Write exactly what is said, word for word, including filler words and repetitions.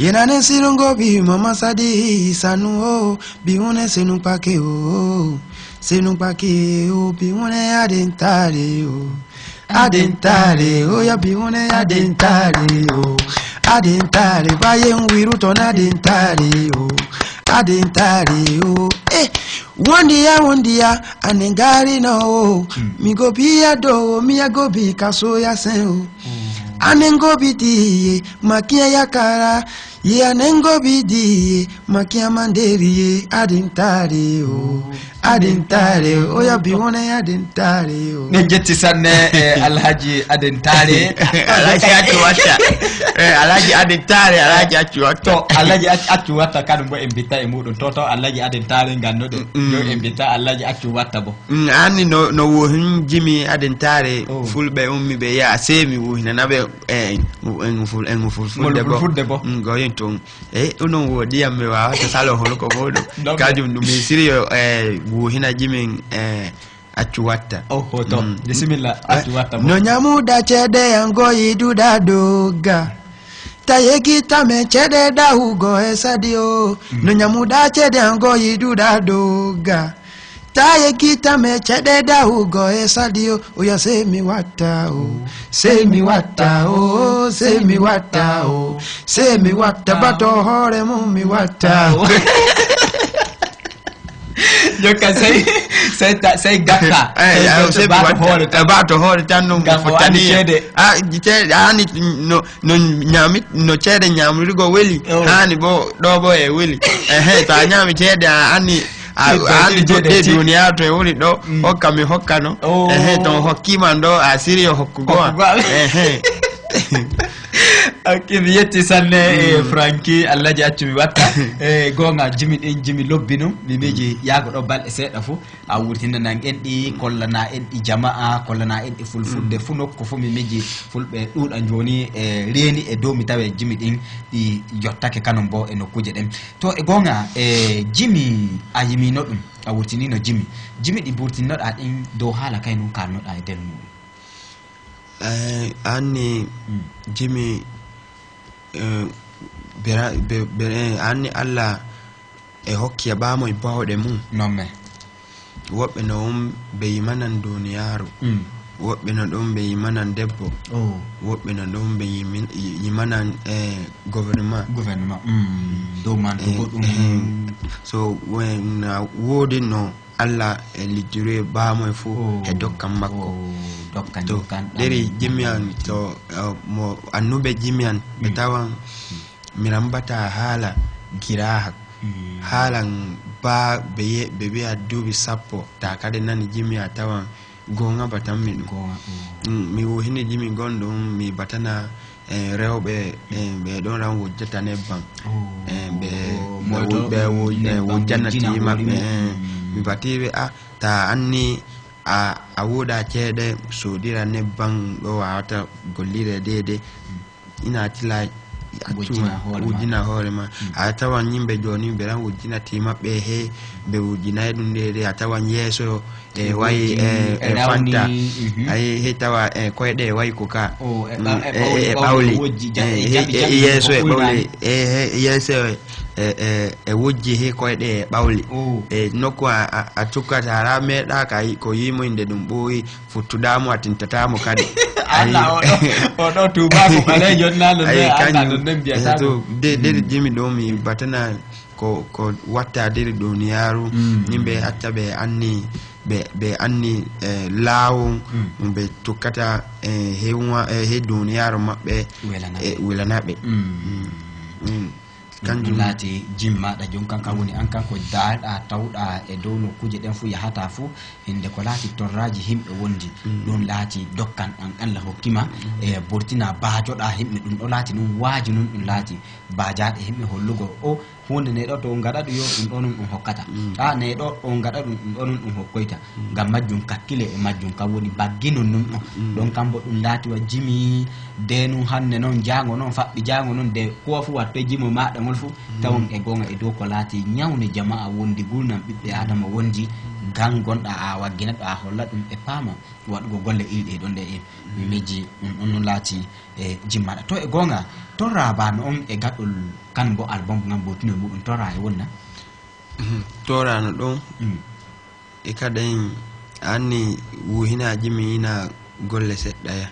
Yenane silungo bi mama sadi sanu o bi une senu pake o senu pake o bi une adentare o adentare o ya bi une adentare o adentare ba yen wiru ton adentare o adentare o eh wondiya wondiya anengari no o mi go bi ya do o mi ya go bi kaso ya sen o anengo bi di ye makia ya kara ye anengo bi di ye makia manderi ye adentare o adentare o ya bi wona ya adentare o Min jetti sanne e Alhaji Adentare. Alhaji Accu Watta. Eh, Alhaji Adentare, Alhaji Accu Watta. To Alhaji Ac- Accu Watta kadi mbo en mbitta e muɗum to to Alhaji Adentare gannoɗo yo en mbitta Alhaji Accu Watta bo. Mm, anni no no wohin jimi adentare Oh. fulɓe ummi ɓe ya semi wohinana ɓe eh, en en ful en ful fulde Ngol go fulfulde bo. Mm, go yen ton e ɗum ɗon wo ndiyam mi wawata salo hol ko mawɗo Donc- kajum ɗum mi siriyo e wuhina jimin e accu watta Oh, hoto. Bisimilla, accu watta mo. No nyamuda cede ango yiduda doga. Tayegi tame cede da hugo e sadio. No nyamuda cede ango yiduda doga. Tayegi tame cede da hugo e sadio. Oya se mi watta o. Se mi watta o. Se mi watta o. Se mi watta bato hore mu mi watta o. Jokka sey sey ta- sey gatta. Sey Eyi, aw, gatta sebi bato watta. Hoore tan. Bato hoore tan ɗum Ngam o fottani anndi en. Ceede. A, ceede, a anndi no, no ñaami, no ceede ñaamrigo weli, Oh. haani bo, ɗo bo e weli. Ehe, to a ñaami ceede, a anndi, a, Ceede a anndi ceede goɗɗe ceede. Duniyaaru to e woni ɗo, Mm. hokka mi hokka no. Oh. Ehe, to o hokkii ma ɗo, a siriyo hokkugo am. Hokkugo am. Ehe. Ok, mi yetti sanne e Franki, Allaji accu mi watta. E goonga jimi ɗin, jimi lobbi nun, mi miiji yaago ɗo balɗe seeɗa fu. A wurtinanan en ɗi, kollana en ɗi jama'a, kollana en ɗi fulfulde fu nokku fu mi miiji fulɓe ɗuuɗa jooni e reeni e dow mi tawe jimi ɗin ɗi jottake kanon bo e nokkuuje ɗen. To e goonga e jimi a yimino ɗum, a wurtinino jimi. Jimi ɗi burtinnoɗa ɗin dow haala kay nun kalnoɗa e nder muɗum. Eh, anni jimi eh, bera- be- be- eh, anni allah e hokki e ɓaamoy bawɗe mum. Nomme. Woɓɓe no on ɓe yimanan duniyaaru. Mm. Woɓɓe no ɗon ɓe yimanan debbo. Oh. Woɓɓe no ɗon ɓe yimin- yi- yimanan eh, gouvernement. Gouvernement. Mm. Dow mantugo Eh, ɗum. Eh, so we- na woodi no allah e littiri baamoy fuu Oh, e dokkan makko. Oh, dokkan to dokkan ɗam. Ɗeri jimiyan to eh, mo annube jimiyan ɓe Mm. tawan mi rambata haala girahak. Mm. Haalan ba ɓe ye- ɓe wiya duuɓi sappo ta kadi nani jimi a tawan goonga ba tammi ɗum. Goonga, mm. Mm, mi wohini jimi gon ɗum mi batana eh, rewɓe eh, ɓe ɗon ran wujjata nebban. Oh, eh, ɓe oh, ɓe moto wu- ɓe wu- ɓe nebban wujjana wujjina tii hoore maɓɓe mum. Eh, Mm. Mi batiɓe a ta anni a a wuuɗa ceeɗe soodira nebban ɗo wawata gollire deede ina tila accuma Wujjina hoore ma. Wujjina hoore ma a tawan yimɓe joni ɓe ran wujjina tii maɓɓe he ɓe wujjinay ɗum deede a tawan yeeso e wayi e e fanta ayi he tawa e koyɗe e wayi ko ka e ɓawli yeeso e ɓawli e yeeso e wojji he koyɗe e ɓawli e nokku a tukkata hara meɗaka ko yimoyde ɗum ɓooyi futtuɗamo a tintatamo kadi. Alla oɗo tubaku ɓalejo nano nde anna no nde mbiyata de nder jimi ɗo mi batana ko ko watta nder duniyaaru yimɓe acca ɓe anni ɓe ɓe anni eh, laawol ɓe tukkata eh, he wa- eh, he duniyaaru maɓɓe Welana eh, ɓe. Welana ɓe. Mm. Kanjum laati jimmaɗa jon kan kan woni an kan ko daaɗa tawɗa e dow nokkuuje ɗen fu yahata fu hinde ko laati torraji himɓe wondi ɗum laati dokkan an allah hokkima e burtina baajoɗa himɓe ɗum ɗo laati ɗum waaji nun ɗum laati baajaɗe himɓe hollugo o hunde ne ɗo to on gaɗa ɗum yo ɗum ɗo nun ɗum hokkata a ne ɗo on gaɗa ɗum ɗum ɗo nun ɗum hokkoyta ngam majjum kakkile e majjum kam woni bagginon nun ɗon ɗon kambo ɗum laati wa jimi de nun hanne non jango non faɓɓi jango non de kowa fu watto e jimo maɗa fof tawon e goonga e dow ko laati ñawne jamaa wondi gulnam ɓiɓɓe adama wondi gan gonɗa a waggi neɗɗo a holla ɗum e paama waɗugo golle iɗe ɗon ɗe en mi miji ɗum ɗon no laati e jimmaɗa to e goonga torra bano on e gaɗol kan bo album ngam botino muɗum torra e wonna torano ɗon e kaɗen anni wuhinaji mi yina golle seɗɗa ya